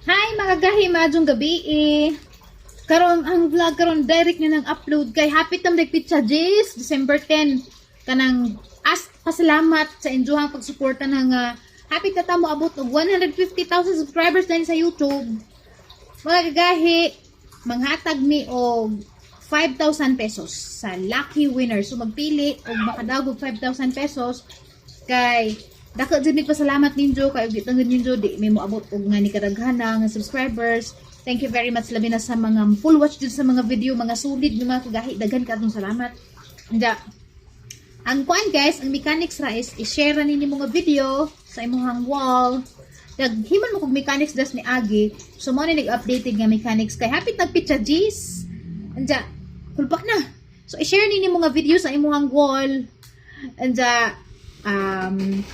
Hi, mga gahi, maayong gabii. Karon ang vlog karon direct na nang upload kay happy tam dek petsa Jis, December 10. Kanang as pasalamat sa inyohang pagsuporta ng happy ta ta mo abot og 150,000 subscribers din sa YouTube. Mga gagahi, manghatag mi og 5,000 pesos sa lucky winner. So magpili og makadaog og 5,000 pesos kay dako jud mi pasalamat ninyo kay og di tungod ninyo, di mi moabot og nga ni kadaghana nga subscribers. Thank you very much, labi na sa mga full watch jud sa mga video, mga solid nga mga kagahi, daghan kaayong salamat. Nya, ang kuan guys, ang mechanics ra is i-share ra ninyo mga video sa imong wall. Naghiman mo kog mechanics das ni Agi. So mo ni nag-updated nga mechanics kay happy tag petsa Jis. Anja, kulpa na. So i-share ninyo mga video sa imong wall. Anja,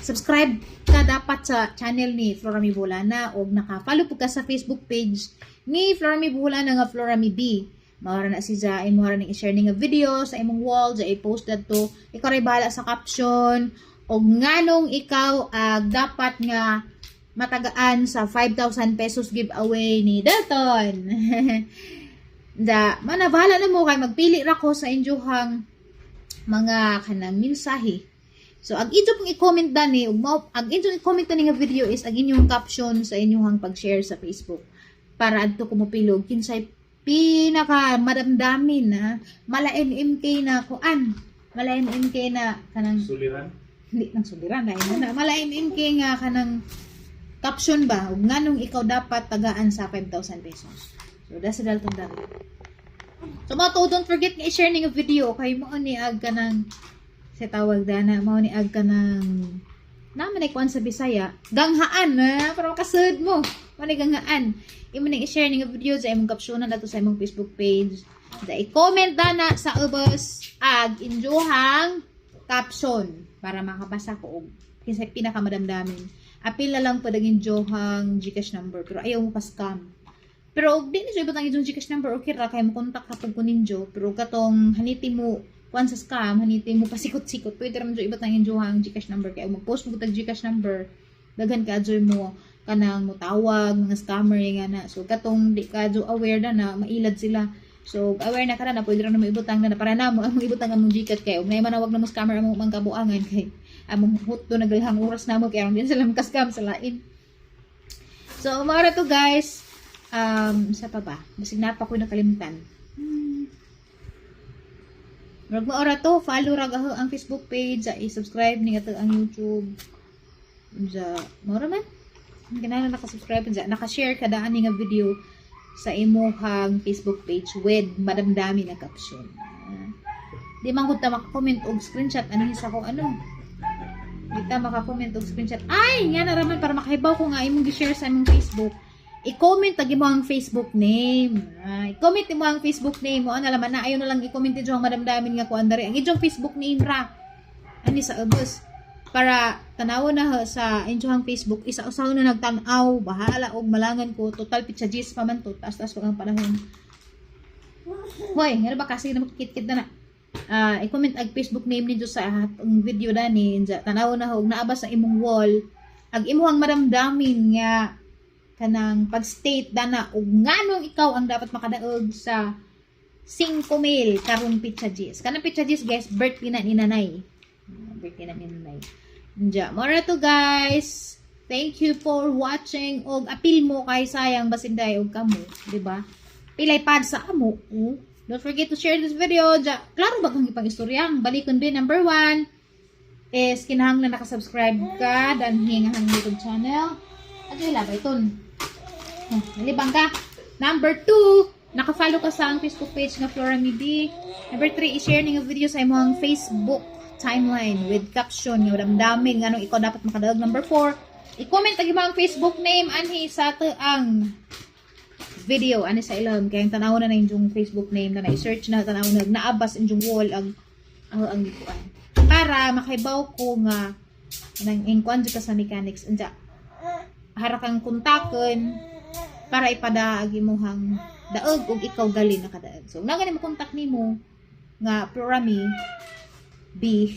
subscribe ka dapat sa channel ni Florami Bulana o naka-follow po ka sa Facebook page ni Florami Bulana nga Florami B. Mao ra na siya, imo ra ning i-share ni nga video sa imong wall, ja i-post dadto. Ikaw ray bahala sa caption og nganong ikaw ag dapat nga matagaan sa 5,000 pesos giveaway ni Dalton. Da, mana bahala na mo kay magpili ra ko sa inyohang mga kanang mensahe. So ang inyo pong i-comment dani ug mao ang inyong i-comment dani nga video is ang inyong caption sa inyong pag-share sa Facebook para adto ko mopilog kinsay pinaka madamdamin na mala MMK na kuan, mala MMK na kanang Suliran? Hindi nang suliran dahil na mala MMK nga kanang caption ba ug nganong ikaw dapat tagaan sa 5,000 pesos. So that's Dalton dami. So mao to, don't forget nga i-share ning video kay mo ni ag kanang sa tawag dana, mao ni ag kanang naman ay kuan sa Bisaya, ganghaan na para makasud mo. Mao ni ganghaan. Imo ning i-share ning video sa imong captionan dato sa imong Facebook page. Da i-comment dana sa ubos ag inyohang caption para makabasa ko og kinsay pinakamadamdamin. Apil na lang pud ang inyohang GCash number, pero ayaw mo pa scam. Pero og di ninyo ibutang inyong GCash number, okay ra kay mo contact ra pud ko ninyo. Pero katong haniti mo kuan sa scam, haniti mo pasikot-sikot, pwede ra man jud ibutang inyong GCash number kay mag-post mo tag GCash number, daghan ka joy mo kanang mutawag mga scammer nga na. So katong di ka jo aware na na mailad sila. So aware na ka na, na pwede ra na mo ibutang na, na para na mo ang ibutang among GCash kay og nay manawag na mo scammer, among mangkabuangan kay among hutdo nagalhang oras na mo kay aron din sila maka-scam sa lain. So mao ra to, guys. Sa pa ba? Basig na pa ko nakalimtan. Murag mao ra to, follow ra gaho ang Facebook page, sa i-subscribe ni ato ang YouTube. Sa mao ra man. Kinahanglan naka-subscribe sa naka-share kada ani nga video sa imuhang Facebook page with madamdami na caption. Di man gud ta maka-comment og screenshot ano sa ko ano. Di ta maka-comment og screenshot. Ay, nga na raman para makahibaw ko nga imong gi-share sa imong Facebook. I-comment ag imo ang Facebook name. Ay, i-comment mo ang Facebook name mo na laman na ayo na lang i-comment ninyo ang madamdamin nga kuan dari. Ang inyong Facebook name ra. Ani sa ubos para tanaw na ho sa inyong Facebook, isa usaw na nagtan-aw, bahala og malangan ko, total petsa Jis pa man to, taas taas pa ang panahon. Hoy, ngano ba kasi na makikit na na. Ah, i-comment ag Facebook name ninyo sa ang video dani, tanaw na ho og naa ba sa imong wall ag imuhang madamdamin nga kanang pag-state dana og nganong ikaw ang dapat makadaog sa 5 mil karong petsa Jis. Kanang petsa Jis, guys, birthday na ni nanay. Birthday na ni nanay. Nja, mao ra to, guys. Thank you for watching og apil mo kay sayang basin day og kamo, di ba? Pilay pad sa amo. Oh. Don't forget to share this video. Ja, klaro ba kang ipang istoryang? Balikon din number 1 is kinahanglan naka-subscribe ka danhi nga ang YouTube channel. At wala ba iton? Oh, nalibang ka. Number 2, naka-follow ka sa ang Facebook page nga Flora B. Number 3, i-share ning video sa imong Facebook timeline with caption nga damdamin nganong ikaw dapat makadaog. Number 4, i-comment ang imong Facebook name anhi sa ang video ani sa ilawom kay ang tanaw na na inyong Facebook name na na-search na tanaw na naabas inyong wall ang gikuan para makahibaw ko nga nang ingkuan jud ka sa mechanics. Anja hara kang kontakon para ipada ang imuhang daog ug ikaw gali nakadaog. So, na gani mo contact nimo nga Florami B.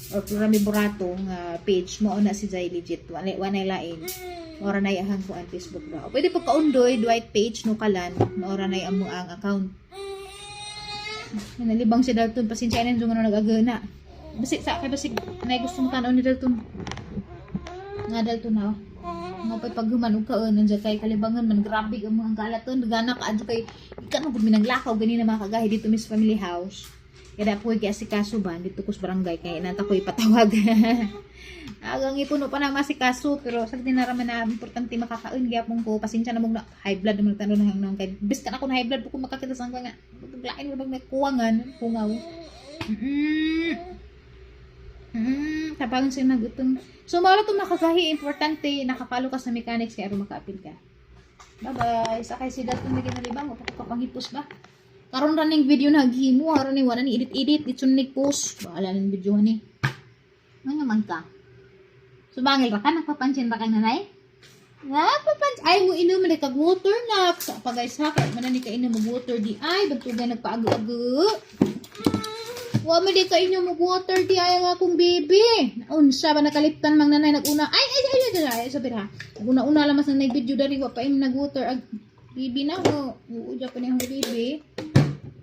Or Florami Borato nga page mo na si Jai legit. Wala wala lain. Mora na ang kuan Facebook ba. O pwede po kaundoy Dwight page no kalan. Mora na amo ang account. Nalibang si Dalton, pasensya na yung ano nag-agana. Basig sa kay basig nay gusto mo tan-aw ni Dalton. Nga Dalton na. Oh. Nga pa'y paghuman og kaon nandiyan kay kalibangan man, grabe ang mga galaton gana ka adto kay ikan mo gud minanglakaw gani na mga kagahi dito Miss Family House. Kaya po kay asikaso ba dito ko sa barangay kay nata ko ipatawag. Agang ipuno pa na masikaso pero sa dinaraman na importante makakaon gyapon ko, pasensya na mong na high blood naman tanong nang nang kay biskan ako na high blood ko makakita sa nga lain mo bag kuwangan kungaw. Tabangan siya nagutong. So, mao to makagahi, importante, nakapalo ka sa mechanics kaya aron maka-appeal ka. Bye-bye. Sakay si Dalton na ginalibang, o kapangipos ba? Karon ra ning video na gihimo, aron ni wala ni edit-edit, ditso ni post. Bahala ning video ni. Ano naman ka? Sumangil ra ka, nagpapansin ba kang nanay? Nagpapansin. Ay, mo inom na kag water na. Sa pa guys ha, kay man ni ka inom og water di ay, bagtugay nagpaago-ago. Wa man di ka inom og water di ay ang akong baby. Unsa ba nakaliptan mang nanay naguna. Ay ay ay ay ay, ay sabi ha. Naguna-una lamas na video dari wa pa im nag water ag baby na ho. Oo, pa ni ang baby.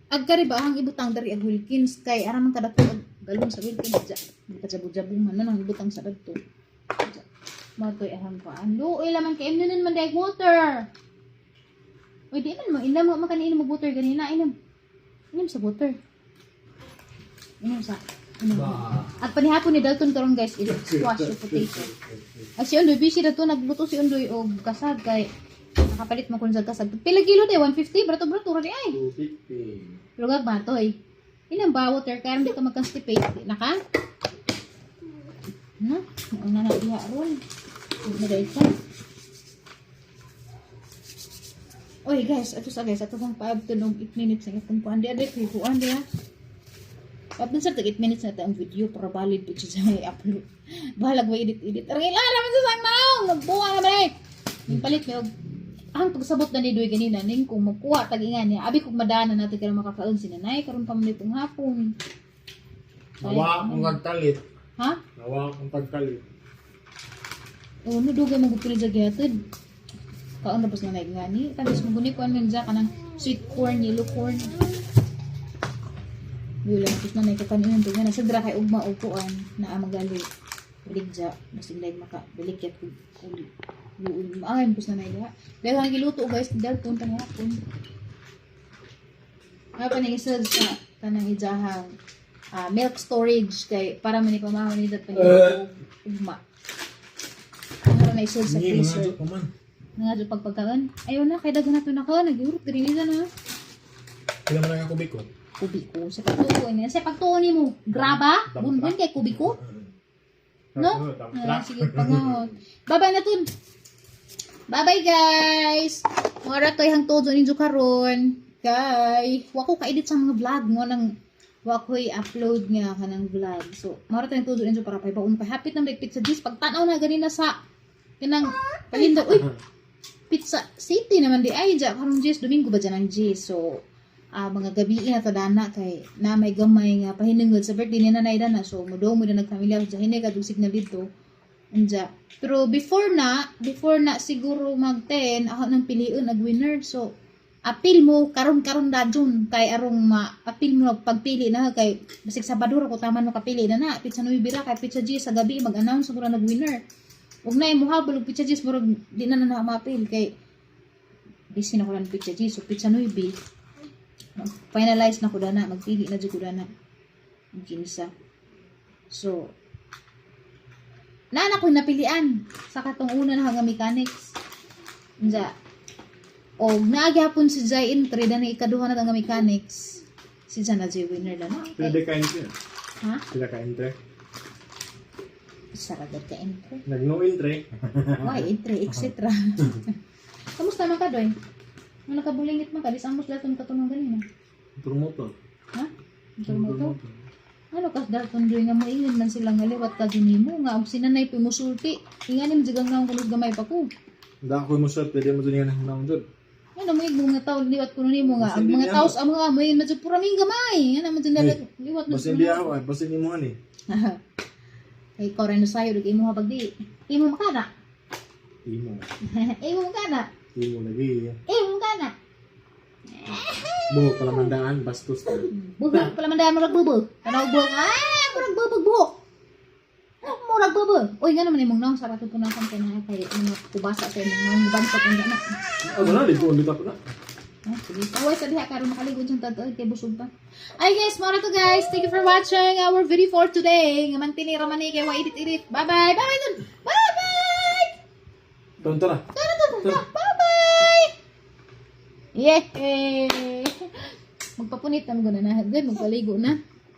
Ag kari ba ang ibutang dari ag Wilkins kay ara man kadako ag galon sa Wilkins ja. Kajabo-jabo man na nang ibutang sa dadto. Ja. Matoy ahang paan. Luoy laman kay imnunon man day water. Uy, di man mo inom mo man og water ganina inom. Inom sa water. Inom sa inom. At panihapon ni Dalton karon guys is squash o potato. At si Undoy busy na to, nagluto si Undoy og kasag kay nakapalit mo kun sa kasag. Pila kilo day? 150 brato brato ra di ay. 250. Pero gag matoy. Inam ba water kay hindi ka mag-constipate naka? Na, una na diha ron. Una dahil ka. Oy guys, ato sa guys, ato kong paabton og 8 minutes ang itong kuan di ade kay kuan di ha. Paabton sa tag 8 minutes na ang video para valid pud siya sa i-upload. Bahalag wa edit edit. Arang ila naman sa sang naong, nagbuwa na ba eh. Ning palit mi og ang pagsabot na ni Doy ganina ning kung magkuha tag ingan niya abi kung madana natin karon makakaon si nanay karon pa man itong hapon. Nawa akong pagkalit. Ha? Nawa akong pagkalit. Oo, no, dugay mo gupili sa gihatid. Kaon na bas na naigngani. Tapos mo guni kuan man dyan kanang sweet corn, yellow corn. Wala tapos na naikakanin tingnan na sadra kay ugma og kuan na magali. Baligja, basig lain maka balikyat kog uli. Luon maayom kus na naiga. Dahil ang giluto guys, dahil punta nga hapon. Nga pa ning isa sa kanang ijahang milk storage kay para man ni pamahon ni dat ugma. Ano na isod sa Hindi, mga freezer. pa man. Nga dyan pagpagkaan. Ayaw na, kay daghan na to na ka. Nag-urot, diri na. Kailan mo lang ako biko? Kubiko. Sa pagtuo niya. Sa pagtuo ni mo. Graba? Bunbun kay kubiko? No? Ah, sige, pangahon. Bye-bye na tun. Bye-bye, guys! Mora to'y hang todo ninyo karon. Kay, wako ka-edit sa mga vlog mo nang wako'y upload nga kanang vlog. So, mora to'y todo ninyo para paibaon pa. Hapit na may pizza dis. Pagtanaw na ganina sa kanang palinda. Uy, Pizza City naman di ay dya karong Jis Domingo ba dyan ang Jis. So mga gabi na tadana kay na may gamay nga pahinungod sa birthday ni nanay dana, so mudo mo na nagpamilya sa hinay kadug signal dito anja. Pero before na siguro mag 10 ako nang piliun ag winner, so apil mo karon karon dajon kay arong ma apil mo pagpili na kay basig Sabado ra ko taman mo kapili na na pizza 9 ra kay pizza G sa gabi mag-announce ko na nag winner. Ug na mo habol og pizza G, murag di na na maapil kay busy na ko lang pizza G. So pizza 9 finalize na ko dana, magpili na jud ko dana ang kinsa. So naa na ko napilian sa katong una na nga mechanics. Unja og naa gyapon si Jai entry dana ikaduha na nga mechanics, si Jai na Jai winner dana. Pila di ka entry? Ha? Pila ka entry? Saragad ka entry. Nag no entry. Why entry etc. Kamusta man ka doy? Ano nakabulingit man ka dis amos daton katunong ganina? Promotor. Ha? Mo to? Ano kas Dalton doy nga moingon man sila nga liwat ka nimo nga og sinanay pimusulti. Ingani man jigang naong kunos gamay pa ko. Da ako mo sir, pwede mo dun yan ang naong dun. Ano mo igmo nga tawo liwat kuno nimo nga Basin ang di mga niya taos ang mga moingon man jud pura ming gamay. Ano man jud Hey, liwat man Basin di ako ay, basin ni mo ani. Kay ikaw rin sayo ug imo pag di. Imo makana. Imo. Imo makana. Imo lagi. Imo makana. Buhok pala mandaan, bastos na. Buhok pala man daan murag bubo. Tanaw buhok. Ah, murag bubo buhok. Murag bubo. Uy, nga naman imong naong sarap po na kay na kay mga kubasa sa imong naong bantot ang gana. Ah, wala, ligo, ulit ako na. Ah, sige. Kaway sa diha karon makaligod siyang tadto kay busog pa. Ay guys, mao ra to guys. Thank you for watching our video for today. Nga man tinira man ni kay wa edit edit. Bye bye. Bye bye dun. Bye bye. Tonto na. Tara tara. Bye bye. Yay! Magpapunit na mo na. Good, magpaligo na.